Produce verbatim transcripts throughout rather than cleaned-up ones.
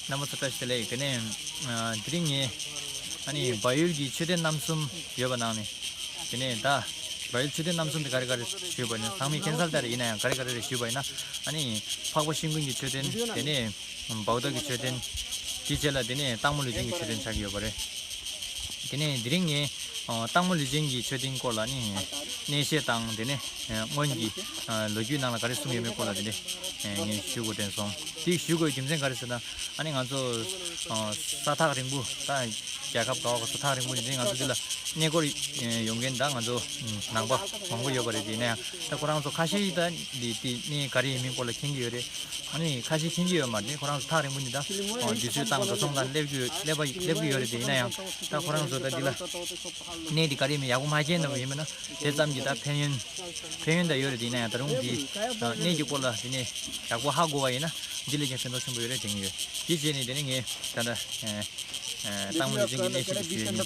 རྣམ་པ་ཚོ་བཀྲ་ཤིས་བདེ་ལེགས། དེ་ནས་ཨ་དེ་རིང་ངས་ཨ་ནི་བལ་ཡུལ་གྱི་མཆོད་རྟེན་རྣམ་གསུམ་ཡོད་པ་ནང་ནས། དེ་ནས་ད་བལ་ཡུལ་མཆོད་རྟེན་རྣམ་གསུམ་དེ་ག་རེ་ག་རེ་ཞུས་པ་ནི་ཚང་མས་མཁྱེན་གསལ་ལྟར་ཡིན་ན་ཡང་ག་རེ་ག་རེ་རེད་ཞུས་པ་ཡིན་ན། ཨ་ནི་འཕགས་པ་ཤིང་ཀུན་གྱི་མཆོད་རྟེན། དེ་ནས་བའུ་ཏ་གི་མཆོད་རྟེན། དེའི་རྗེས་ལ་དེ་ནས་སྟག་མོ་ལུས་སྦྱིན་གྱི་མཆོད་རྟེན་ཆགས་ཀྱི་ཡོད་པ་རེད། དེ་ནས་དེ་རིང་ངས་ཨ་སྟག་མོ་ལུས་སྦྱིན་གྱི་མཆོད་རྟེན་སྐོར་ལ་ནི་གནས་བཤད་དང་། དེ་ནས་ཨ་སྔོན་གྱི་ཨ་ལོ་རྒྱུས་ནང་ལ་ག་རེ་གསུངས་ཡོད་མེད་སྐོར་ལ་དེ་འདྲ་ངས་ཞུ་དགོས་དྲན་སོང་། དེ་ཞུ་དགོས་རྒྱུ་མཚན་ག་རེ་ཟེར་ན། ཨ་ནི་ང་ཚོ་ཨ་ས་ཐག་རིང་པོ། ད་རྒྱལ་ཁབ་ག་བ་ག་ས་ཐག་རིང་པོ་ནས་དེ་ང་ཚོ་འདི་ལ་གནས་སྐོར་ཡོང་མཁན་ད་ང་ཚོ་ནང་པ་མང་པོ་ཡོད་པ་རེད། དེ་ཡིན་ན་ཡང་ད་ཁོ་རང་ཚོ་ཁ་ཤས་ད་འདི་དེ་གནས་ག་རེ་ཡིན་མིན་སྐོར་ལ་མཁྱེན་གྱི་ཡོད་རེད། ཨ་ནི་ཁ་ཤས་མཁྱེན་གྱི་ཡོད་མ་རེད། ཁོ་རང་ཚོ་ཐག་རིང་པོ་ནས་ད་ཨ་དུས་ཚོད་བཏང་འགྲོ་སོང་དང་སླེབས་ཀྱི་སླེབས་པ་སླེབས་ཀྱི་ཡོད་རེད། དེ་ཡིན་ན་ཡང་ད་ཁོ་རང་ཚོ་ད་འདི་ལ་གནས་འདི་ག་རེ་ཡིན་མིན་ཡག་པོ་མ་མཁྱེན་ནམ་ཡིན་མིན་ན་དེ་ཙམ་གྱིས་ད་ཕན་ཡོན་ཕན་ཡོན་ད་ཡོད་རེད། དེ་ཡིན་ན་ཡང་ད་རུང་འདི་གནས་ཀྱི་སྐོར་ལ་དེ་ནས་ཡག་པོ་ཧ་གོ་བ་ཡིན་ན་འདི་ལས་ཀྱང་ཕན་ཐོགས་ཆེན་པོ་ཡོད་རེད་དྲན་གྱི་ཡོད། དེ་བྱས་ནས་དེ་ནས་ངས་ད་ལྟ་ཨ་ཨ་སྟག་མོ་ལུས་སྦྱིན་གྱི་གནས་བཤད་ཅིག་ཞུ་ཡ་ཡིན།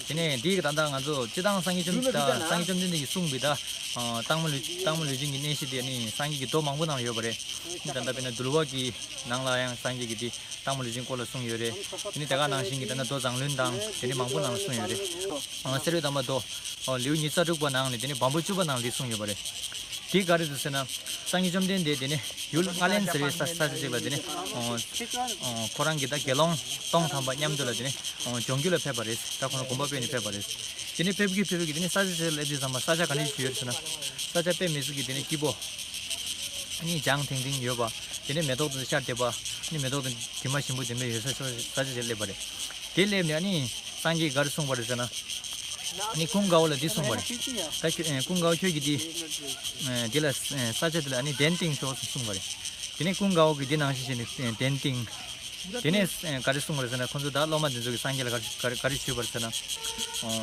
དེ་ནས་འདི་ད་ལྟ་ང་ཚོ་སྤྱིར་བཏང་སངས་རྒྱས་བཅོམ་ད་སངས་རྒྱས་བཅོམ་ལྡན་འདས་ཀྱིས་གསུངས་པའི་ད་ཨ་སྟག་མོ་ལུས་སྟག་མོ་ལུས་སྦྱིན་གྱི་གནས་བཤད་དེ་ནི་སངས་རྒྱས་ཀྱི་མདོ་མང་པོ་ནང་ལ་ཡོད་པ་རེད། ད་ལྟ་དཔེར་ན་འདུལ་བ་གི་ནང་ལ་ཡང་སངས་རྒྱས་ཀྱིས་དེ་སྟག་མོ་ལུས་སྦྱིན་སྐོར་ལ་གསུངས་ཡོད་རེད། དེ་ནི་དེ་ག་ནང་བཞིན་གྱི་ད་ལྟ་མདོ་མཛངས་བླུན་དང་དེ་ནི་མང་པོ་ནང་ལ་གསུངས་ཡོད་རེད། ཨ་གསེར་འོད་དམ་པ་མདོ་ཨ་ལེའུ་ཉི་ཤུ་རྩ་དྲུག་པ་ནང་ནས་དེ་ནི་བམ་པོ་བཅུ་པ་ནང་ལ་འདི་གསུངས་ཡོད་པ་རེད། དེ་ག་རེ་འདུག་ཟེར་ན། སངས་རྒྱས་བཅོམ་ལྡན་འདས་དེ་ནི་ཡུལ་ལྔ་ལེན་ཟེར་བའི་ས་ས་ཆ་ཅིག་ལ་དེ་ནི་ཨ་ཨ་ཁོ་རང་གི་ད་དགེ་སློང་སྟོང་ཐམ་པ་མཉམ་དུ་ལ་དེ་ནི་ཨ་ལྗོངས་རྒྱུ་ལ་ཕེབས་པ་རེད། ད་ཁོ་རང་དགོངས་པ་སྤེལ་ནས་ཕེབས་པ་རེད། དེ་ནི་ཕེབས་ཀྱི་ཕེབས་ཀྱི་དེ་ནི་ས་ཆ་ཅིག་ལ་སླེབས་དུས་ཙམ་པ་ས་ཆ་ག་འདྲ་ཞིག་ཡོད་ཟེར་ན། ས་ཆ་དཔེ་མི་སྲིད་ཀྱི་དེ་ནི་སྐྱིད་པོ། ཨ་ནི་ལྗང་ཐིང་ཐིང་ཡོད་པ། དེ་ནས་མེ་ཏོག་དང་ཤར་བསྡད་པ། ཨ་ནི་མེ་ཏོག་དང་དྲི་མ་ཞིམ་པོ་ལྡན་པའི་ཡོད་ས་ས་ཆ་ཞིག་སླེབས་པ་རེད། དེ་སླེབས་ནས་ཨ་ནི་སངས་རྒྱས་ག་རེ་གསུངས་པ་རེད་ཟེར་ན། ཨ་ནི་ཀུན་དགའ་བོ་ལ་འདི་གསུངས་པ་རེད། ད་ཁྱོད་ཨ་ཀུན་དགའ་བོ་ཁྱོད་ཀྱིས་འདི་ཨ་འདི་ལ་ཨ་ས་ཆ་འདི་ལ་ཨ་ནི་གདན་བཏིང་ཤོག་ཟེར་གསུངས་པ་རེད། དེ་ནས་ཀུན་དགའ་བོ་གིས་འདི་ནང་བཞིན་བྱས་ནས་ཨ་གདན་བཏིང་། དེ་ནས་ཨ་ག་རེ་གསུངས་པ་རེད་ཟེར་ན། ཁོ་ཚོ་ད་སློབ་མ་འདི་ཚོ་གིས་སངས་རྒྱས་ལ་ག་རེ་ག་རེ་ག་རེ་ཞུས་པ་རེད་ཟེར་ན། ཨོ།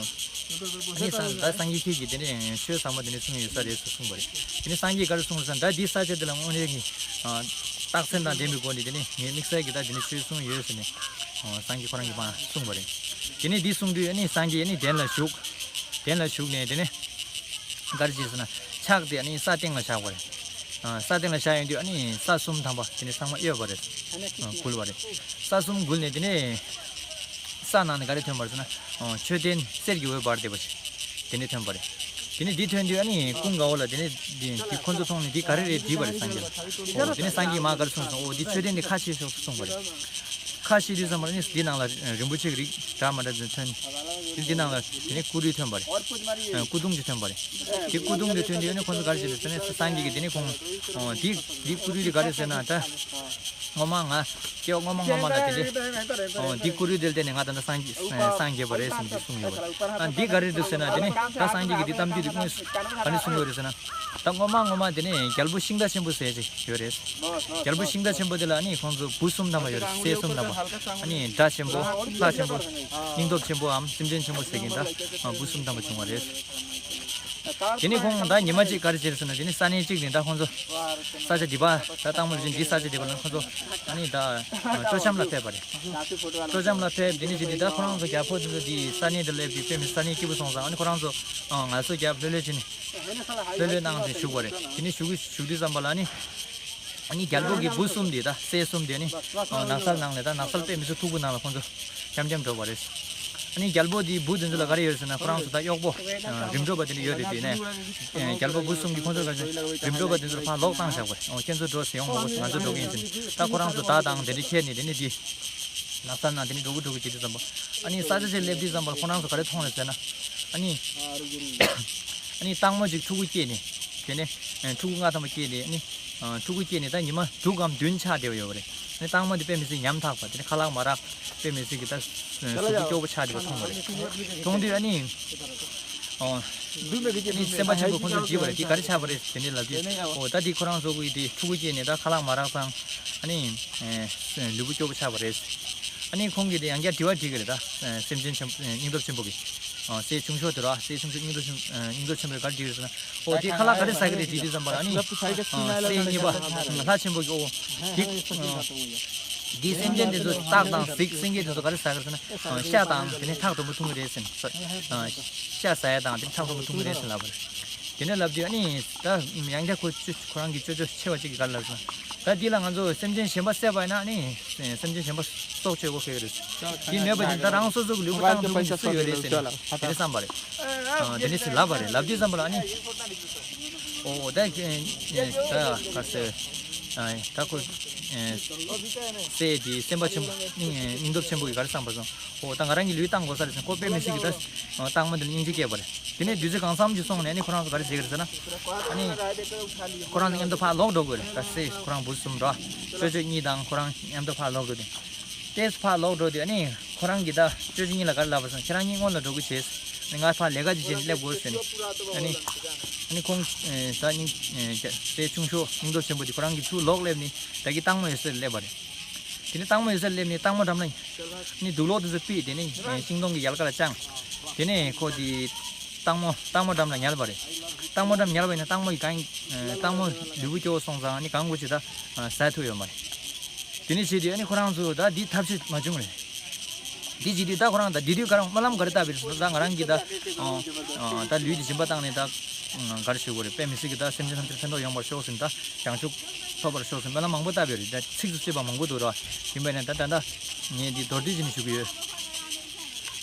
ཨ་ནི་སངས་ད་སངས་རྒྱས་ཁྱེད་ཀྱིས་དེ་ནས་ཆོས་ཟབ་མོ་དེ་འདྲ་གསུངས་ཡོད་ས་རེད་ཟེར་གསུངས་པ་རེད། དེ་ནས་སངས་རྒྱས་ག་རེ་གསུངས་ཟེར་ན། ད་འདི་ས་ཆ་འདི་ལ་དངོས་གནས་ཀྱི་ཨ་རྟགས་མཚན་དང་ལྡན་པའི་སྒོ་ནས་དེ་ནས་ངས་དམིགས་བསལ་གྱི་ད་དེ་ནས་ཆོས་གསུངས་ཡོད་ཟེར་ནས་ཨ་སངས་རྒྱས་ཁོ་རང་གིས་མར་གསུངས་པ་རེད། དེ་ནས་འདི་གསུངས་དུས་ཨ་ནི་སངས་རྒྱས་ཨ་ནི་གདན་ལ་བཞུགས། གདན་ལ་བཞུགས་ནས་དེ་ནས་ག་རེ་བྱས་ཟེར་ན། ཕྱག་དེ་ཨ་ནི་ས་སྟེང་ལ་བཞག་པ་རེད། ཨ་ས་སྟེང་ལ་བཞག་ཡོང་དུས་ཨ་ནི་ས་གསུམ་ཐམ་པ་དེ་ནས་ཚང་མ་གཡོས་པ་རེད། ཨ་འགུལ་བ་རེད། ས་གསུམ་འགུལ་ནས་དེ་ནས་ས་ནང་ནས་ག་རེ་ཐོན་པ་རེད་ཟེར་ན། ཨ་མཆོད་རྟེན་གསེར་གྱི་འོད་འབར་བསྡད་པ་ཞིག་དེ་ནས་ཐོན་པ་རེད། དེ་ནས་འདི་ཐོན་དུས་ཨ་ནི་ཀུན་དགའ་བོ་ལ་དེ་ནས་འདི་འདི་ཁོ་ཚོ་མཐོང་ནས་འདི་ག་རེ་རེད་དྲིས་པ་རེད་སངས་རྒྱས་ལ། ཨོ་དེ་ནས་སངས་རྒྱས་མར་ག་རེ་གསུངས་སོང་། ཨོ་འདི་མཆོད་རྟེན་འདི་ཁ་ཕྱེ་ཤོག་གསུངས་པ་རེད། ཁ་ཕྱེ་དུས་ཙམ་པ་ཨ་ནི་འདི་ནང་ལ་རིན་པོ་ཆེ་གི་རིགས་འདྲ་མི་འདྲ་ཚོ་ཐོན། དེ་འདི་ནང་ལ་དེ་ནས་སྐུ་རུས་ཐོན་པ་རེད། ཨ་སྐུ་གདུང་ཅིག་ཐོན་པ་རེད། དེ་སྐུ་གདུང་དེ་ཐོན་དུས་ཨ་ནི་ཁོ་ཚོ་ག་རེ་བྱས་ནས་ཟེར་ན། སངས་རྒྱས་ཀྱིས་དེ་ནས་ཁོང་ཨོ་འདི་འདི་སྐུ་རུས་འདི་ག་རེ་ཟེར་ན། ད་སྔོན་མ་ང་སྐྱེ་བ་སྔོན་མ་སྔོན་མ་ལ་དེ་འདྲས་ཨོ་འདི་སྐུ་རུས་དེ་ལ་བརྟེན་ནས་ང་ད་ལྟ་སངས་རྒྱས་སངས་རྒྱས་པ་རེད་ཟེར་ནས་འདི་གསུངས་ཡོད་པ་རེད། ཨ་འདི་ག་རེ་འདུག་ཟེར་ན། དེ་ནས་ད་སངས་རྒྱས་ཀྱིས་འདི་གཏམ་རྒྱུད་འདི་དངོས་སུ་ག་རེ་གསུངས་ཡོད་རེད་ཟེར་ན། ད་སྔོན་མ་སྔོན་མ་དེ་ནས་རྒྱལ་པོ་ཤིང་རྟ་ཆེན་པོ་ཟེར་ཅིག་ཡོད་རེད། རྒྱལ་པོ་ཤིང་རྟ་ཆེན་པོ་དེ་ལ་ནི་ཁོང་ཚོ་བུ་གསུམ་ཐམ་པ་ཡོད་རེད། སྲས་གསུམ་ཐམ་པ། ཨ་ནི་དགྲ་ཆེན་པོ། ལྷ་ཆེན་པོ། སྙིང་སྟོབས་ཆེན་པོའམ་སེམས་ཅན་ཆེན་པོ་ཟེར་གྱིན་ད་བུ་གསུམ་ཐམ་པ་བྱུང་བ་རེད། དེ་ནས་ཁོང་ད་ཉི་མ་གཅིག་ག་རེ་བྱས་ཟེར་ན། དེ་ནས་ས་གནས་གཅིག་ནས་ད་ཁོང་ཚོ་ས་ཆ་འདི་པ་ད་སྟག་མོ་ལུས་སྦྱིན་འདི་ས་ཆ་འདི་པ་ལ་ཁོང་ཚོ་ཨ་ནི་ད་སྤྲོ་འཆམ་ལ་ཕེབས་པ་རེད། སྤྲོ་འཆམ་ལ་ཕེབས། དེ་ནས་བྱས་ཏེ་ད་ཁོ་རང་ཚོ་རྒྱལ་པོ་དེ་ཚོ་དེ་ས་གནས་དེ་སླེབས་ཏེ་དཔེ་མི་ས་གནས་སྐྱིད་པོ་སོང་ཙང་། ཨ་ནི་ཁོ་རང་ཚོ་ངལ་གསོ་རྒྱབ་ལྷོད་ལྷོད་བྱས་ནས། ལྷོད་ལྷོད་གནང་སྟེ་བཞུགས་པ་རེད། དེ་ནས་བཞུགས་བཞུགས་དུས་ཙམ་པ་ལ་ནི། ཨ་ནི་རྒྱལ་པོ་གི་བུ་གསུམ་དེ་ད་སྲས་གསུམ་དེ་ནི་ནགས་ཚལ་ནང་ནས་ད་ནགས་ཚལ་དཔེ་མི་སྲིད་མཐུག་པོ་ནང་ལ་ཁོང་ཚོ་འཁྱམ་འཁྱམ་འགྲོ་བ་རེད། ཨ་ནི་རྒྱལ་པོ་དེའི་བུ་དེ་ཚོ་ལ་ག་རེ་ཡོད་ཟེར་ན། ཁོ་རང་ཚོ་ད་གཡོག་པོ་རིམ་གྲོ་པ་དེ་འདྲ་ཡོད་རེད། དེ་ནས་རྒྱལ་པོ་བུ་གསུམ་གྱིས་ཁོང་ཚོ་ག་རེ་རིམ་གྲོ་པ་དེ་ཚོ་ལ་ཕར་ལོག་བཏང་བཞག་པ་རེད། ཨོ་ཁྱེད་ཚོ་འགྲོ་ཟེར། ཡོང་མ་དགོས་ཟེར། ང་ཚོ་འགྲོ་གི་ཡིན་ཟེར། ད་ཁོ་རང་ཚོ་མདའ་དང་དེ་འདྲ་ཁྱེར་ནས་དེ་ནས་དེ། ནགས་ཚལ་ནང་དེ་ནས་འགྲོ་གི་འགྲོ་གི་བྱེད་དུས་ཙམ་པ། ཨ་ནི་ས་ཆ་ཅིག་སླེབས་དུས་ཙམ་པར་ཁོ་རང་ཚོ་ག་རེ་མཐོང་རེད་ཟེར་ན། ཨ་ནི། ཨ་ནི་སྟག་མོ་ཅིག་ཕྲུ་གུ་སྐྱེས་ནས། དེ་ནས་ཕྲུ་གུ་ལྔ་ཐམ་པ་སྐྱེས་ནས། ཨ་ནི་ཕྲུ་གུ་སྐྱེས་ནས་ད་ཉི་མ་དྲུག་གམ་བདུན་ཆགས་བསྡད་པ་ཡོད་པ་རེད། ཨ་ནི་སྟག་མོ་དེ་དཔེ་མི་སྲིད་ཉམ་ཐག་པ། དེ་ནས་ཁ་ལག་མ་རག་དཔེ་མི་སྲིད་ཀྱི་ད་གཟུགས་པོ་སྐྱོ་པོ་ཆགས་བསྡད་པ་མཐོང་བ་རེད། མཐོང་དུས་ཨ་ནི། ཨོ། ཨ་ནི་སེམས་པ་ཆེན་པོས་ཁོ་ཚོར་དྲིས་པ་རེད། དེ་ག་རེ་ཆགས་པ་རེད་དེ་འདྲ་ལབ་དུས། ཨོ་ད་དེ་ཁོ་རང་ཚོ་གི་དེ་ཕྲུ་གུ་སྐྱེས་ནས་ད་ཁ་ལག་མ་རག་ཙང་། ཨ་ནི། ཨེ། ལུས་པོ་སྐྱོ་པོ་ཆགས་པ་རེད། ཨ་ནི་ཁོང་གིས་དེ་ཡང་བསྐྱར་དྲི་བ་དྲིས་ཀྱི་རེད་ད། ཨེ། སེམས་ཅན་ཆེན་པོ་སྙིང་སྟོབས་ཆེན་པོ་གིས། ཨ་སྲས་ཆུང་ཤོས་དེ་ར། སྲས་ཆུང་ཤོས་སྙིང་སྟོབས་ཆེན་སྙིང་སྟོབས་ཆེན་པོས་ག་རེ་དྲིས་ཀྱི་རེད་ཟེར་ན། ཨོ་དེ་ཁ་ལག་ག་རེ་ཟ་གི་རེད་དྲིས་དུས་ཙམ་པ་ལ་ནི། ཨ་སྲས་གཉིས་པ་ལྷ་ཆེན་པོ་གིས། ཨོ་དེ། ཨ་དེ་སེམས་ཅན་དེ་ཚོ་སྟག་དང་གཟིག་སེང་གེ་དེ་ཚོ་ག་རེ་ཟ་གི་རེད་ཟེར་ན། ཨ་ཤ་དང་དེ་ནས་ཐག་དུམ་བུ་འཐུང་གི་རེད་ཟེར་ནས། ཨ་ཤ་ཟ་ཡ་དང་དེ་ནས་ཐག་དུམ་བུ་འཐུང་གི་རེད་ཟེར་ལབ་པ་རེད། དེ་འདྲ་ལབ་དུས་ཨ་ནི་ད་ཡང་བསྐྱར་ཁོ་ཅོ་ཁོ་རང་གི་ཅོ་ཅོ་ཆེ་བ་གཅིག་གིས་ག་རེ་ལབ་ཟེར་ན། ད་འདི་ལ་ང་ཚོ་སེམས་ཅན་གཞན་པ་བསད་པ་ཡིན་ན་ནི་སེམས་ཅན་གཞན་པ་སྲོག་གཅོད་དགོས་ཁེལ་རེད། འདི་མེད་པ་ཅིག་ད་རང་སོ་སོ་གི་ལུས་པོ་བཏང་ཐུབ་མཁན་སུ་ཡོད་རེད་ཟེར་ནས་དེ་འདྲ་བསམ་པ་རེད། ཨ་དེ་འདྲ་ཞིག་ལབ་པ་རེད། ལབ་དུས་ཙམ་པ་ལ་ནི། ཨོ་ད་ད་ག་ཟེར། ད་ཁོ་སྲས་དེ་སེམས་དཔའ་ཆེན་པོ་སྙིང་སྟོབས་ཆེན་པོ་གི་ག་རེ་བསམ་པ་སོང་། ཨོ་ད་ང་རང་གི་ལུས་བཏང་དགོས་ས་རེད་ཟེར་ཁོ་དཔེ་མི་སྲིད་ཀྱི་ད་སྟག་མོ་འདི་ལ་སྙིང་རྗེ་སྐྱེས་པ་རེད། དེ་ནས་བདུད་རྩི་གང་འཚམ་ཅིག་སོང་ནས་ནི་ཁོ་རང་ཚོ་ག་རེ་བྱེད་ཀྱི་རེད་ཟེར་ན། ཨ་ནི་ཁོ་རང་ཚོ་མཉམ་དུ་ཕར་ལོག་འགྲོ་དགོས་རེད། ད་སྲས་ཁོ་རང་བུ་གསུམ་འགྲོ། ཅོ་ཅོ་གཉིས་དང་ཁོ་རང་མཉམ་དུ་ཕར་ལོག་འགྲོ་དུས། ཏེས་ཕར་ལོག་འགྲོ་དུས་ཨ་ནི་ཁོ་རང་གིས་ད་ཅོ་ཅོ་གཉིས་ལ་ག་རེ་ལབ་པ་སོང་། ཁྱེད་རང་གཉིས་སྔོན་ལ་འགྲོ་དགོས་བྱས། ང་ཕར་ལས་ཀ་ཅིག་བྱས་ནས་སླེབས་དགོས་ཟེར་ནས། ཨ་ནི་ཨ་ནི་ཁོང་ད་སྙིང་སྲས་ཆུང་ཤོས་སྙིང་སྟོབས་ཆེན་པོ་དེ་ཁོ་རང་གིས་ཚུར་ལོག་སླེབས་ནས་ད་གི་སྟག་མོ་ཡོད་སར་སླེབས་པ་རེད། དེ་ནས་སྟག་མོ་ཡོད་སར་སླེབས་ནས་སྟག་མོ་འགྲམ་ལ་ནི་དུག་ལོག་དེ་ཚོ་ཕུད། དེ་ནས་ཤིང་སྡོང་གི་ཡལ་ག་ལ་དཔྱངས། དེ་ནས་ཁོ་དེ་སྟག་མོ་སྟག་མོ་འགྲམ་ལ་ཉལ་བ་རེད། སྟག་མོ་འགྲམ་ཉལ་བ་ཡིན་ན་སྟག་མོ་ཡི་གང་སྟག་མོ་ལུས་པོ་སྐྱོ་བོ་སོང་ཙང་ནི་གང་དགོས་ཅིག་ད་ཟ་ཐུབ་ཡོད་མ་རེད། དེ་ནས་བྱས་དུས་ཨ་ནི་ཁོ་རང་ཚོ་ད་འདི་ཐབས་ཤེས་མ་བྱུང་རེད། འདི་བྱེད་དུས་ད་ཁོ་རང་ད་འདི་དུས་ག་རང་སྨོན་ལམ་ག་རེ་བཏབ་པ་རེད་ཟེར་ན། ད་ང་རང་གིས་ད་ད་ལུས་འདི་སྦྱིན་པ་བཏང་ནས་ད་ག་རེ་ཞུ་དགོས་རེད། དཔེ་མི་སྲིད་ཀྱི་ད་སེམས་ཅན་ཐམས་ཅད་ཕན་ཐོགས་ཡོང་བར་ཤོག་ཟེར་ནས་ད་བྱང་ཆུབ་ཐོབ་པར་ཤོག་ཟེར་སྨོན་ལམ་མང་པོ་བཏབ་ཡོད་རེད། ད་ཚིགས་སུ་བཅད་པ་མང་པོ་འདུག་ར། ཡིན་པས་ན་ད་ད་ད་ངས་འདི་མདོར་བསྡུས་བྱས་ནས་ཞུ་གི་ཡོད།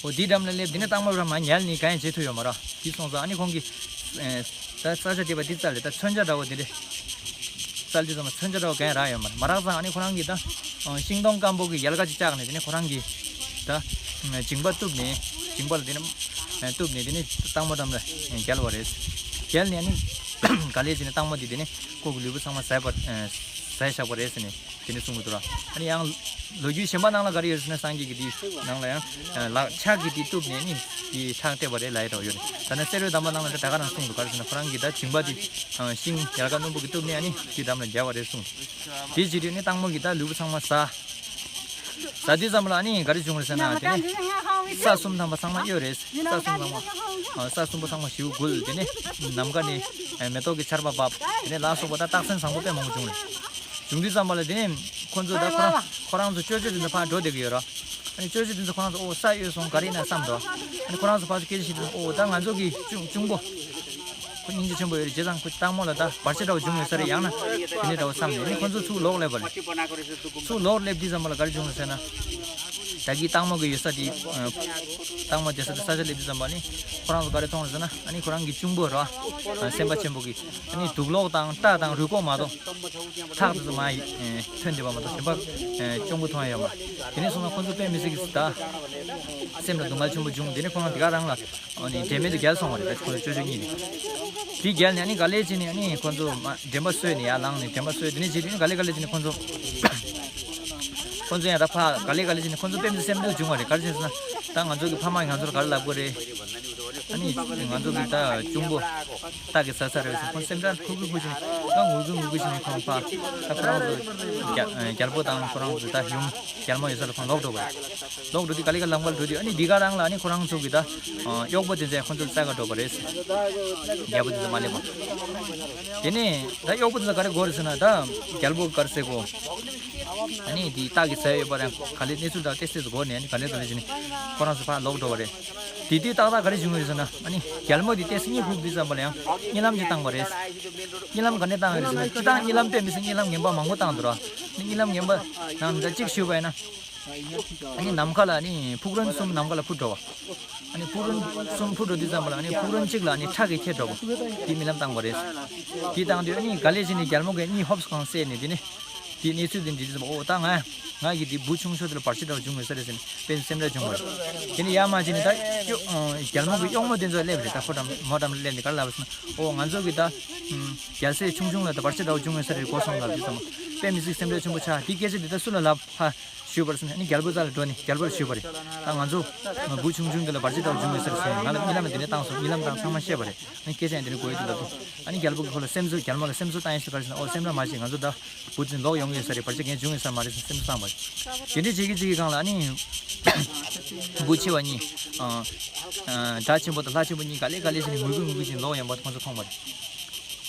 འོ་འདི་འགྲམ་ལ་སླེབས། འདི་ནས་སྟག་མོ་ར་མ་ཉལ་ནས་གང་ཡང་བྱེད་ཐུབ་ཡོད་མ་རེད། འདི་སོང་ཙང་ཨ་ནི་ཁོང་གིས་ཨེ་ད་ས་ཆ་དེ་བ་འདི་བཙལ་ལེ་ད་མཚོན་ཆ་འདྲ་བོ་འདི་འདྲས་བཙལ་དུས་ཙམ་མཚོན་ཆ་འདྲ་བོ་གང་ཡང་རག་ཡོད་མ་རེད། མ་རག་ཙང་ཨ་ནི་ཁོ་རང་གིས་ད་ཤིང་སྡོང་སྐམ་པོ་གི་ཡལ་ག་ཅིག་བཅག་ནས་དེ་ནས་ཁོ་རང་གིས་ད་མཇིང་པ་གཏུབ་ནས་མཇིང་པ་ལ་དེ་ནས་གཏུབ་ནས་དེ་ནས་སྟག་མོ་འགྲམ་ལ་བརྒྱལ་བ་རེད། བརྒྱལ་ནས་ཨ་ནི་ག་ལེ་བྱས་ནས་སྟག་མོ་འདི་དེ་ནས་ཁོ་གི་ལུས་པོ་ཚང་མ་ཟས་པ་ཟས་བཞག་པ་རེད་ཟེར་ནས། དེ་ནས་གསུང་གི་འདུག་ར། ཨ་ནི་ཡང་ལོ་རྒྱུས་གཞན་པ་ནང་ལ་ག་རེ་ཡོད་ཟེར་ན། སངས་རྒྱས་ཀྱི་དེའི་ནང་ལ་ཡང་ལག་ཕྱག་གིས་དེ་གཏུབ་ནས་ནི་དེ་ཁྲག་སྤྲད་པ་རེད་ལབ་ཡ་འདྲ་བོ་ཡོད་རེད། ད་ནི་གསེར་འོད་དམ་པ་ནང་ལ་ད་ག་རང་གསུངས་འདུག་ག་རེ་ཟེར་ན་ཁོ་རང་གིས་ད་མཇིང་པ་དེ་ཤིང་ཡལ་ག་རྣོན་པོ་གིས་གཏུབ་ནས་ཨ་ནི་དེ་འགྲམ་ལ་འཇལ་བ་རེད་གསུངས། དེ་བྱེད་དུས་ནི་སྟག་མོ་གིས་ད་ལུས་པོ་ཚང་མ་ཟ། ཟ་དུས་ཙམ་ལ་ཨ་ནི་ག་རེ་བྱུང་རེད་ཟེར་ན་དེ་ནི་ས་གསུམ་ཐམ་པ་ཚང་མ་གཡོས་རེད། ས་གསུམ་ཐམ་པ་ས་གསུམ་པོ་ཚང་མ་ཞིའུ་འགུལ། དེ་ནི་ནམ་མཁའ་ནས་མེ་ཏོག་གི་ཆར་པ་བབས། དེ་ནི་ལ་སོགས་པ་ད་རྟགས་མཚན་བཟང་པོ་དཔེ་མང་པོ་བྱུང་རེད། བྱུང་དུས་ཙམ་པ་ལ་དེ་ནས་ཁོ་ཚོ་ད་ཁོ་རང་ཁོ་རང་ཚོ་ཅོ་ཅོ་དེ་ཚོ་ཕར་འགྲོ་བསྡད་ཀྱི་ཡོད་ར། ཨ་ནི་ཅོ་ཅོ་དེ་ཚོ་ཁོ་རང་ཚོ་ཨོ་ས་གཡོས་སོང་ག་རེ་ཡིན་ན་བསམ་འདུག་ཨ་ནི་ཁོ་རང་ཚོ་ཕར་ཚུར་སྐད་ཆ་བཤད་དུས་ཨོ་ད་ང་ཚོ་གི་གཅུང་གཅུང་པོ་ཁོ་སྙིང་རྗེ་ཆེན་པོ་ཡོད་རེད། བྱས་ཙང་ཁོ་སྟག་མོ་ལ་ད་བར་ཆད་འདྲ་བོ་བྱུང་ཡོད་ས་རེད། ཡང་ན་དེ་འདྲ་འདྲ་བོ་བསམ་ནས་ཨ་ནི་ཁོ་ཚོ་ཚུར་ལོག་སླེབས་པ་རེད། ཚུར་ལོག་སླེབས་དུས་ཙམ་པ་ལ་ག་རེ་བྱུང་རེད་ཟེར་ན། ད་གི་སྟག་མོ་གི་ཡོད་ས་དེ་སྟག་མོ་བསྡད་ས་དེ་ས་ཆ་སླེབས་དུས་ཙམ་པ་ནི་ཁོ་རང་ཚོ་ག་རེ་མཐོང་རེད་ཟེར་ན། ཨ་ནི་ཁོ་རང་གི་གཅུང་པོ་ར་སེམས་དཔའ་ཆེན་པོ་གི་ཨ་ནི་དུག་ལོག་དང་སྐྲ་དང་རུས་ཁོག་མ་གཏོགས། ཐག་དེ་ཚོ་མ་ཡི་ཐོན་བསྡད་པ་མ་གཏོགས་གཞན་པ་གཅུང་པོ་མཐོང་ཡ་ཡོད་མ་རེད། དེ་ནས་སོང་ན་ཁོ་ཚོ་དཔེ་མི་སྲིད་ཀྱི་ད་སེམས་ལ་སྡུག་བསྔལ་ཆེན་པོ་བྱུང་། དེ་ནས་ཁོ་རང་དེ་ག་རང་ལ་ཨ་ནི་དྲན་མེད་དུ་བརྒྱལ་སོང་བ་རེད། ད་ཁོ་ཚོ་ཅོ་ཅོ་གཉིས་ནས་དེ་བརྒྱལ་ནས་ཨ་ནི་ག་ལེ་བྱས་ནས་ཨ་ནི་ཁོ་ཚོ་མ་དྲན་པ་གསོས་ནས་ཡར་ལངས་ནས་དྲན་པ་གསོས། དེ་ནས་བྱས་དུས་ཨ་ནི་ག་ལེ་ག་ལེ་བྱས་ནས་ཁོ་ཚོ་ཁོ་ཚོ་ཡང་ད་ཕ་ག་ལེ་ག་ལེ་བྱས་ནས་ཁོ་ཚོ་དཔེ་མི་སྲིད་སེམས་སྡུག་བྱུང་བ་རེད། ག་རེ་བྱས་ཟེར་ན་ད་ང་ཚོ་གི་ཕ་མ་ང་ཚོ་ལ་ག་རེ་ལབ་དགོས་རེད། ཨ་ནི་ང་ཚོ་གི་ད་གཅུང་པོ་སྟག་གིས་ཟ་ས་རེད་ཟེར་ཁོང་སེམས་ཁྲལ་ཁུག་ཁུག་ཁུག་བྱས་ནས་ད་ངུ་གུ་ངུ་གུ་བྱས་ནས་ཁོང་ཕ་ད་ཁོ་རང་ཚོ་རྒྱ་རྒྱལ་པོ་དང་ཁོ་རང་ཚོ་ད་ཡུམ་རྒྱལ་མོ་ཡོད་ས་ལ་ཁོང་ལོག་འགྲོ་བ་རེད། ལོག་འགྲོ་དུས་ག་ལེ་ག་ལམ་ཁ་ལ་འགྲོ་དུས་ཨ་ནི་འདི་ག་རང་ལ་ཨ་ནི་ཁོ་རང་ཚོ་གི་ད་གཡོག་པོ་དེ་ཚོས་ཁོ་ཚོ་བཙལ་ག་འགྲོ་བ་རེད། རྒྱལ་པོ་དེ་ཚོ་མ་སླེབས་པ། དེ་ནས་ད་གཡོག་པོ་དེ་ཚོ་ག་རེ་དགོས་རེད་ཟེར་ན་ད་རྒྱལ་པོ་ག་རེ་ཟེར་གོ་ཨ་ནི་དེ་སྟག་གིས་ཟས་ཡོད་པ་རེད། ག་ལེ་གནས་ཚུལ་དང་ཏོག་ཙམ་དགོས་ནས་ཨ་ནི་ག་ལེ་ག་ལེ་བྱས་ནས་ཁོ་རང་ཚོ་ཕར་ལོག་འགྲོ་བ་རེད། དེ་དུས་ཏག་ཏག་ག་རེ་བྱུང་ཡོད་ཟེར་ན་ཨ་ནི་རྒྱལ་མོ་དེ་ཏོག་ཙམ་གཉིད་ཁུག་དུས་ཙམ་པ་ལ་ཡང་གཉིད་ལམ་ཅིག་བཏང་བ་རེད། གཉིད་ལམ་ག་ནས་བཏང་ཡོད་ཟེར་ན་སྤྱིར་བཏང་གཉིད་ལམ་དཔེ་མི་སྲིད་གཉིད་ལམ་ངན་པ་མང་པོ་བཏང་འདུག་ར། ཨ་ནི་གཉིད་ལམ་ངན་པ་ནང་ད་གཅིག་ཞུས་པ་ཡིན་ན་ཨ་ནི་ནམ་མཁའ་ལ་ཨ་ནི་ཕུག་རོན་གསུམ་ནམ་མཁའ་ལ་འཕུར་འགྲོ་བ། ཨ་ནི་ཕུག་རོན་གསུམ་འཕུར་འགྲོ་དུས་ཙམ་པ་ལ་ཨ་ནི་ཕུག་རོན་གཅིག་ལ་ཨ་ནི་ཁྲག་གིས་ཁྱེར་འགྲོ་བ། དེ་རྨི་ལམ་བཏང་བ་རེད། དེ་བཏང་དུས་ཨ་ནི་ག་ལེ་བྱས་ནས་རྒྱལ་མོ་གིས་གཉིད་ཧོབ་སེ་གང་སད་ནས་དེ་ནས་དེའི་གནས་ཚུལ་དེ་འདྲི་དུས་ཙམ་པ་ཨོ་ད་ང་ང་གི་དེ་བུ་ཆུང་ཤོས་དེ་ལ་བར་ཆད་འདྲ་བོ་བྱུང་ཡོད་ས་རེད་ཟེར་ནས་དཔེ་སེམས་ཁྲལ་བྱུང་བ་རེད། དེ་ནས་ཡར་མར་བྱས་ནས་ད་གཡོ་རྒྱལ་མོ་གི་གཡོག་མོ་དེ་ཚོ་སླེབས་རེད། ད་ཁོ་འགྲམ་མོ་འགྲམ་ལ་སླེབས་ནས་ག་རེ་ལབ་པ་ཟེར་ན་ཨོ་ང་ཚོ་གི་ད་རྒྱལ་སྲས་ཆུང་ཆུང་ལ་ད་བར་ཆད་འདྲ་བོ་བྱུང་ཡོད་ས་རེད་གོ་སོང་ལབ་དུས་ཙམ་པ་དཔེ་མི་སྲིད་སེམས་ཁྲལ་ཆེན་པོ་ཆགས། དེ་སྐད་ཆ་དེ་ད་སུ་ལ་ལབ་ཕ། ཞུས་པར་སེམས་ཨ་ནི་རྒྱལ་པོའི་རྩ་ལ་འགྲོ་ནས་རྒྱལ་པོར་ཞུས་པ་རེད། ད་ང་ཚོ་ང་བུ་ཆུང་ཆུང་འདི་ལ་བར་ཆད་འདྲ་བོ་བྱུང་ཡོད་ཟེར་སོང་། ང་ལ་རྨི་ལམ་དེ་འདྲ་བཏང་སོང་། རྨི་ལམ་དང་ཚང་མ་བཤད་པ་རེད། ཨ་ནི་སྐད་ཆ་ཡང་དེ་འདྲ་གོ་ཡོད་དུས་ལབ་དུས་ཨ་ནི་རྒྱལ་པོ་གིས་ཁོ་ལ་སེམས་གསོ་རྒྱལ་མོ་ལ་སེམས་གསོ་བཏང་ཡིན་ཟེར་ག་རེ་ཟེར་ན་ཨོ་སེམས་ཁྲལ་མ་བྱེད། ང་ཚོ་ད་བུ་འཛིན་ལོག་ཡོང་གི་ཡོད་ས་རེད། བར་ཆད་ངས་བྱུང་ཡོད་ས་མ་རེད་ཟེར་སེམས་གསོ་བཏང་བ་རེད། དེ་འདྲའི་བྱེད་ཀྱི་བྱེད་ཀྱི་སྒང་ལ་ཨ་ནི་བུ་ཆེ་བ་གཉིས་ཨ་ཨ་དགྲ་ཆེན་པོ་དང་ལྷ་ཆེན་པོ་གཉིས་ག་ལེ་ག་ལེ་བྱས་ནས་ངུ་གུ་ངུ་གུ་བྱས་ནས་ལོག་ཡོང་པ་ཁོ་ཚོ་མཐོང་བ་རེད།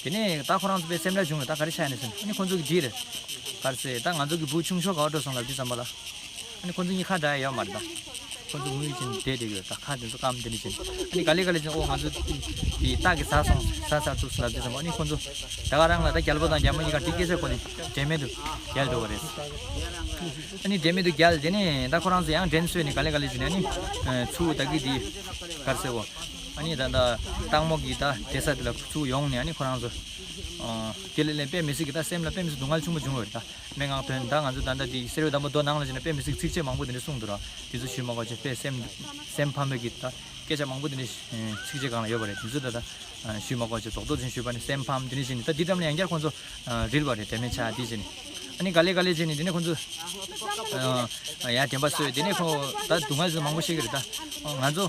དེ་ནས་ད་ཁོ་རང་ཚོ་དཔེ་སེམས་ཁྲལ་བྱུང་རེད། ད་ག་རེ་ཆགས་ནས་ཟེར་ན་ཨ་ནི་ཁོ་ཚོ་གིས་འདྲི་རེད། ག་རེ་ཟེར་ད་ང་ཚོ་གི་བུ་ཆུང་ཤོས་ག་པར་འགྲོ་སོང་ལབ་དུས་ཙམ་པ་ལ། ཨ་ནི་ཁོ་ཚོ་གཉིས་ཁ་འདྲ་ཡ་ཡོད་མ་རེད་ད། ཁོ་ཚོ་ངུས་བཞིན་བསྡད་བསྡད་ཡོད། ད་ཁ་དེ་ཚོ་སྐམ་དེ་འདྲ་བཞིན། ཨ་ནི་ག་ལེ་ག་ལེ་བཞིན། ཨོ་ང་ཚོ་དེ་སྟག་གིས་ཟ་སོང་། ཟ་ཟ་འདུག་ཟེར་ལབ་དུས་ཙམ་པ། ཨ་ནི་ཁོ་ཚོ་ད་ག་རང་ལ་ད་རྒྱལ་པོ་དང་རྒྱལ་མོ་གཉིས་ཀ་དེ་སྐད་ཆ་གོ་ནས་དྲན་མེད་དུ་བརྒྱལ་འགྲོ་བ་རེད། ཨ་ནི་དྲན་མེད་དུ་བརྒྱལ། དེ་ནས་ད་ཁོ་རང་ཚོ་ཡང་དྲན་གསོས་ནས་ག་ལེ་ག་ལེ་བྱས་ནས། ཨ་ནི་ཚུར་ད་གི་དེ་ག་རེ་ཟེར་བ། ཨ་ནི་ད་ད་སྟག་མོ་གི་ད་བསྡད་ས་དེ་ལ་ཚུར་ཡོང་ནས། ཨ་ནི་ཁོ་རང་ཚོ་དེ་ལ་ལན་དཔེ་མི་སྲིད་ཀྱི། ད་སེམས་ལ་དཔེ་མི་སྲིད་སྡུག་བསྔལ་ཆེན་པོ་བྱུང་བ་རེད། ད་སྨྲེ་སྔགས་ཐོན། ད་ང་ཚོ་ད་ལྟ་དེ་སེར་བའི་དམ་པ་མདོ་ནང་ལ་བྱས་ན་དཔེ་མི་སྲིད་ཚིགས་བཅད་མང་པོ་དེ་འདྲ་གསུངས་འདུག་ར། དེ་ཚོ་ཞུས་མ་དགོས་བྱས། དཔེ་སེམས་སེམས་ཕམ་པའི་གི་ད་སྐད་ཆ་མང་པོ་དེ་འདྲ་ཚིགས་བཅད་སྒང་ལ་ཡོད་པ་རེད། དེ་ཚོ་ད་ད་ཞུས་མ་དགོས་བྱས། རྡོག་རྡོག་ཅིག་ཞུས་པ་ནི་སེམས་ཕམ། དེ་འདྲ་བྱས་ནས་ད་དེ་འགྲམ་ནས་ཡང་བསྐྱར་ཁོང་ཚོ་རིལ་བ་རེད། དྲན་མེད་ཆགས་དེ་བྱས་ནས། ཨ་ནི་ག་ལེ་ག་ལེ་བྱས་ནས་དེ་ནས་ཁོང་ཚོ་ཡ་དྲན་པ་གསོས། དེ་ནས་ཁོ་ད་སྡུག་བསྔལ་ཚོ་མང་པོ་ཤེས་ཀྱི་རེད། ད་ང་ཚོ་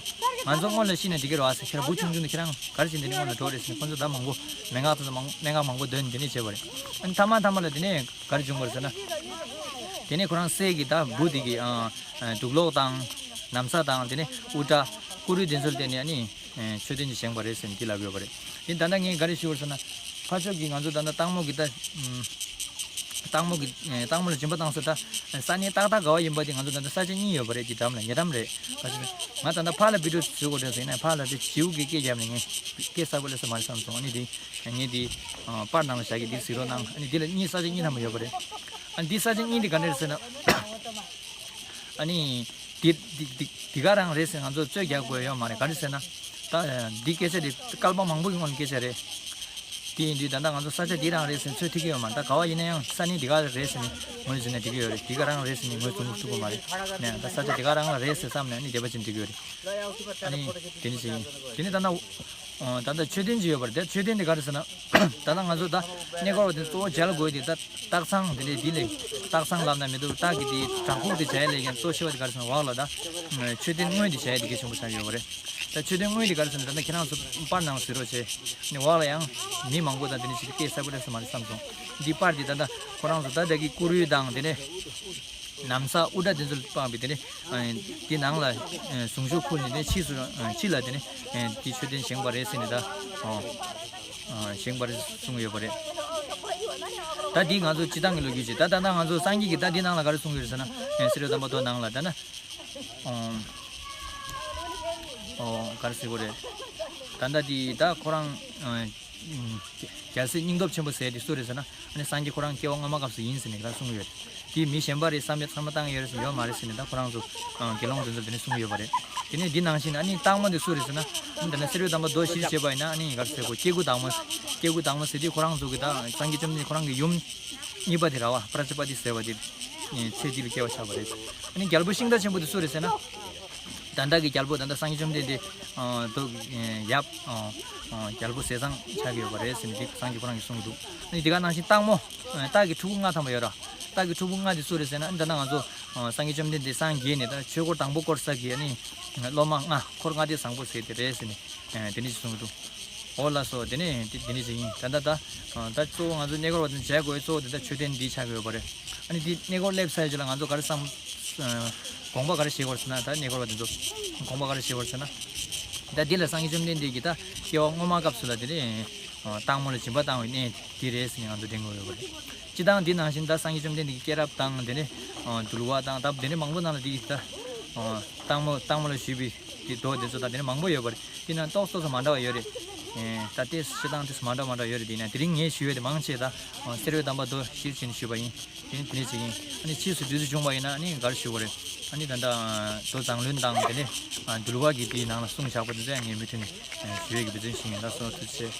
ང་ཚོ་སྔོན་ལ་ཤི་ན་འགྲིག་གི་རེད་བ་ཟེར། ཁྱེད་རང་བུ་ཆུང་ཆུང་དུས་ཁྱེད་རང་ག་རེ་བྱས་འདི་ནས་སྔོན་ལ་འགྲོ་རེད་ཟེར། ཁོང་ཚོ་ད་མང་པོ་སྨྲེ་སྔགས་དེ་ཚོ་མང་སྨྲེ་སྔགས་མང་པོ་འདོན། དེ་ནས་བྱས་པ་རེད། ཨ་ནི་མཐའ་མ་མཐའ་མ་ལ་དེ་ནས་ག་རེ་བྱུང་བ་རེད་ཟེར་ན། དེ་ནས་ཁོ་རང་སྲས་ཀྱི་ད་བུ་དེ་གི་ཨ་ཨ་དུག་ལོག་དང་ན་བཟའ་དང་དེ་ནས་དབུ་སྐྲ་ཀུ་རུ་དེ་ཚོ་ལ་བརྟེན་ནས་ཨ་ནི་ཨ་མཆོད་རྟེན་ཅིག་བཞེངས་པ་རེད་ཟེར་ནས་དེ་ལབ་ཡོད་པ་རེད། དེ་ད་ལྟ་ངས་ག་རེ་ཞུ་བ་རེད་ཟེར་ན། ཕར་ཕྱོགས་ཀྱི་ང་ཚོ་ད་ལྟ་སྟག་མོ་གི་ད་ཨམ་སྟག་མོ་གི་ཨ་སྟག་མོ་ལ་སྦྱིན་པ་བཏང་ས་ད་ས་གནས་ཏག་ཏག་ག་བ་ཡིན་པ་དེ་ང་ཚོ་ད་ལྟ་ས་ཆ་གཉིས་ཡོད་པ་རེད། དེ་འགྲམ་ལ་ཉེ་འགྲམ་རེད། ང་ད་ལྟ་ཕར་ལ་བི་ཌིའོ་བཟོ་དགོས་དྲན་ཟེར་ན། ཕར་ལ་དེ་བྱིའུ་གི་སྐད་བརྒྱབ་ནས་ངས་སྐད་གསལ་པོ་སླེབས་ས་མ་རེད་བསམ་སོང་། ཨ་ནི་དེ་ངས་དེ་ཨ་པར་ནང་ལ་བཞག་གི། དེ་གཟིགས་རོགས་གནང་། ཨ་ནི་དེ་ལ་གཉིས་ས་ཆ་གཉིས་ཐམ་པ་ཡོད་པ་རེད། ཨ་ནི་དེ་ས་ཆ་གཉིས་དེ་ག་འདྲ་རེད་ཟེར་ན། ཨ་ནི་དེ་དེ་དེ་དེ་ག་རང་རེད་ཟེར་ང་ཚོ་ཚོད་རྒྱག་དགོས་ཡོད་མ་རེད། ག་རེ་ཟེར་ན། ད་འདི་སྐད་ཆ་དེ་བསྐལ་པ་མང་པོ་གི་སྔོན་གྱི་སྐད་ཆ་རེད། དེ་ཡིན་དུས་ད་ལྟ་ང་ཚོ་ས་ཆ་འདི་རང་རེད་ཟེར་ཚོད་ཐིག་གི་ཡོད་མ་རེད། ད་ག་བ་ཡིན་ན་ཡང་ས་གནས་འདི་ག་རེད་ཟེར་ནས་ངོས་འཛིན་ན་འགྲིག་གི་ཡོད་རེད། འདི་ག་རང་རེད་ཟེར་ནས་ངོས་འཛིན་ཐུབ་ཀྱི་མ་རེད། ནས་ད་ས་ཆ་འདི་ག་རང་རེད་ཟེར་བསམ་ནས་ཨ་ནི་བསྡད་པ་ཅིག་འགྲིག་གི་ཡོད་རེད། ཨ་ནི་དེ་ནི་ཅི་ཡིན། དེ་ནི་ད་ལྟ་ཨོ་ད་ལྟ་མཆོད་རྟེན་ཅིག་ཡོད་པ་རེད། དེ་མཆོད་རྟེན་དེ་ག་རེ་ཟེར་ན། ད་ལྟ་ང་ཚོ་ད་གནས་སྐོར་བ་དེ་གཙོ་བོ་མཇལ་དགོས་དེ་ད་སྟག་ཚང་དེ་འདྲས་དེ་ལས། སྟག་ཚང་ལབ་ན་མི་འདུག་སྟག་གི་དེ་བྲག་ཕུག་དེ་མཇལ་ཡ་ལས་ཀྱང་གཙོ་ཆེ་བ་དེ་ག་རེ་ཟེར་ན། འོག་ལ་ད་མཆོད་རྟེན་དངོས་དེ་མཇལ་ཡ་དེ་གལ་ཆེན་པོ་ཆགས་ཡོད་པ་རེད། ད་མཆོད་རྟེན་དངོས་དེ་ག་རེ་ཟེར་ན། ད་ལྟ་ཁྱེད་རང་ཚོ་པར་ནང་གཟིགས་རོགས་བྱེད། ནི་འོག་ལ་ཡང་མི་མང་པོ་དང་དེ་འདྲས་ཅིག་སྐད་གསལ་པོ་སླེབས་ས་མ་རེད་བསམ་སོང་། འདི་པར་དེ་ད་ལྟ་ཁོ་རང་ཚོ་ད་ལྟ་གི་ཀུ་རུ་དང་དེ་ནས་ན་བཟའ་དབུ་སྐྲ་དེ་ཚོ་སྤངས་པའི་དེ་ནས་ཨ་དེ་ནང་ལ་ཨ་གཟུངས་གཞུག་ཕུལ་ནས་དེ་ཕྱིས་སུ་ཨ་ཕྱི་ལ་དེ་ནས་ཨ་དེ་མཆོད་རྟེན་བཞེངས་པ་རེད་ཟེར་ནས་ད་ཨ་ཨ་བཞེངས་པ་རེད་གསུངས་ཡོད་པ་རེད། ད་འདི་ང་ཚོ་སྤྱི་བཏང་གི་ལོ་རྒྱུས་ཅིག་ད་ད་ལྟ་ང་ཚོ་སངས་རྒྱས་ཀྱིས་ད་འདི་ནང་ལ་ག་རེ་གསུངས་ཡོད་རེད་ཟེར་ན། ཨ་སེར་བའི་དམ་པ་མདོ་ནང་ལ་ད་ན་ཨ་ཨ་ག་རེ་ཟེར་དགོས་རེད། ད་ལྟ་འདི་ད་ཁོ་རང་ཨ་ཨུམ། རྒྱལ་སྲས་སྙིང་སྟོབས་ཆེན་པོ་ཟེར་དེ་སུ་རེད་ཟེར་ན། ཨ་ནི་སངས་རྒྱས་ཁོ་རང་སྐྱེ་བ་སྔ་མ་སྐབས་སུ་ཡིན་ཟེར་ནས་ད་གསུངས་ཡོད་རེད། དེ་མི་གཞན་པ་རེད་བསམ་པའི་བསམ་བློ་བཏང་ཡོད་རེད་ཟེར། ཡོད་མ་རེད་ཟེར་ནས་ད་ཁོ་རང་ཚོ་ཨ་དགེ་སློང་དེ་ཚོ་དེ་ནས་གསུངས་ཡོད་པ་རེད། དེ་ནས་འདི་ནང་བཞིན་ཨ་ནི་སྟག་མོ་དེ་སུ་རེད་ཟེར་ན། ཨ་ནི་ད་ནི་སེར་བའི་དམ་པ་མདོ་གཞིར་བྱས་པ་ཡིན་ན། ཨ་ནི་ག་རེ་ཟེར་དགོས། སྐྱེ་དགུ་བདག་མོ། སྐྱེ་དགུ་བདག་མོ་ཟེར་དུས་ཁོ་རང་ཚོ་གི་ད་སངས་རྒྱས་བཅོམ་ལྡན་འདས་ཁོ་རང་གི་ཡུམ་གཉིས་པ་དེ་ར་བ་པྲ་ཙི་པ་ཏི་ཟེར་བ་དེ་ཚེ་འདི་ལ་སྐྱེ་བ་ཆགས་པ་རེད། ཨ་ནི་རྒྱལ་པོ་ཤིང་རྟ་ཆེན་པོ་དེ་སུ་རེད་ཟེར་ན། ད་ལྟ་གི་རྒྱལ་པོ་ད་ལྟ་སངས་རྒྱས་བཅོམ་ལྡན་འདས་ཨ་དོ་ཨ་ཡབ་ཨ་ཨ་རྒྱལ་པོ་ཟས་གཙང་ཆགས་ཀྱི་ཡོད་པ་རེད་ཟེར་ནས་འདི་སངས་རྒྱས་ཁོ་རང་གིས་གསུངས་འདུག་ཨ་ནི་འདི་ག་ནང་བཞིན་སྟག་མོ་ཨ་སྟག་གི་ཕྲུ་གུ་ལྔ་ཐམ་པ་ཡོད་ར། སྟག་གི་ཕྲུ་གུ་ལྔ་དེ་སུ་རེད་ཟེར་ན། ཨ་ནི་ད་ལྟ་ང་ཚོ་ཨ་སངས་རྒྱས་བཅོམ་ལྡན་འདས་སངས་རྒྱས་ནས་ད་ཆོས་འཁོར་དང་པོ་བསྐོར་ས་གི་ཨ་ནི་སློབ་མ་ལྔ། འཁོར་ལྔ་སྡེ་བཟང་པོ་ཟེར་དེ་རེད་ཟེར་ནས་ཨ་དེ་འདྲ་ཞིག་གསུངས་འདུག་འོ་ལགས་སོ། དེ་ནས་དེ་དེ་འདྲ་ཞིག་ཡིན། ད་ལྟ་ད་ཨ་ད་གཙོ་བོ་ང་ཚོ་གནས་སྐོར་བ་དེ་མཇལ་དགོས་གཙོ་བོ་དེ་ད་མཆོད་རྟེན་འདི་ཆགས་ཀྱི་ཡོད་པ་རེད། ཨ་ནི་འདི་གནས་སྐོར་སླེབས་ཚར་རྗེས་ལ་ང་ཚོ་ག་རེ་བསམ། ཨ་དགོངས་པ་ག་རེ་བཞེས་དགོས་ཟེར་ན། ད་གནས་སྐོར་བ་དེ་ཚོ་དགོངས་པ་ག་རེ་བཞེས་དགོས་ཟེར་ན། ད་འདི་ལ་སངས་རྒྱས་བཅོམ་ལྡན་འདས་ཀྱིས་ད་སྐྱེ་བ་སྔོན་མ་སྐབས་སུ་ལ་དེ་ནས་ཨ་སྟག་མོ་ལ་སྦྱིན་པ་བཏང་བའི་གནས་འདི་རེད་ཟེར་ནས་ང་ཚོ་དྲན་དགོས་ཡོད་པ་རེད། སྤྱི་བཏང་འདི་ནང་བཞིན་ད་སངས་རྒྱས་བཅོམ་ལྡན་འདས་ཀྱི་སྐྱེས་རབས་དང་དེ་ནས་ཨ་འདུལ་བ་དང་ད་དེ་ནས་མང་པོ་ནང་ལ་འདི་ད་ཨ་སྟག་མོ་སྟག་མོ་ལ་ཞུས་པའི་གི་མདོ་དེ་ཚོ་དང་དེ་ནས་མང་པོ་ཡོད་པ་རེད། དེ་ནང་ཏོག་ཙམ་ཙམ་མ་འདྲ་བ་ཡོད་རེད། ཨེ་ད་ལྟའི་སྤྱི་བཏང་དེ་ཚོ་མ་འདྲ་མ་འདྲ་ཡོད་རེད། དེ་ཡིན་ན་དེ་རིང་ངས་ཞུ་ཡ་དེ་མང་ཆེ་ད་ཨ་སེར་བའི་དམ་པ་མདོ་གཞིར་བྱས་ནས་ཞུས་པ་ཡིན། དེ་ནི་དེ་འདྲ་ཅིག་ཡིན། ཨ་ནི་ཕྱིས་སུ་དུས་ཚོད་བྱུང་བ་ཡིན་ན་ཨ་ནི་ག་རེ་ཞུ་དགོས་རེད། ཨ་ནི་ད་ལྟ་མདོ་མཛངས་བླུན་དང་དེ་ནས་འདུལ་བ་གི་དེའི་ནང་ལ་གསུངས་བཞག་པ་དེ་ཚོ་ཡང་ངས་མུ་མཐུད་ནས་ཞུ་ཡས་ཀྱི་འབད་བརྩོན་ཞུ་ཡིན། ལགས་སོ། ཐུགས་རྗེ་ཆེ།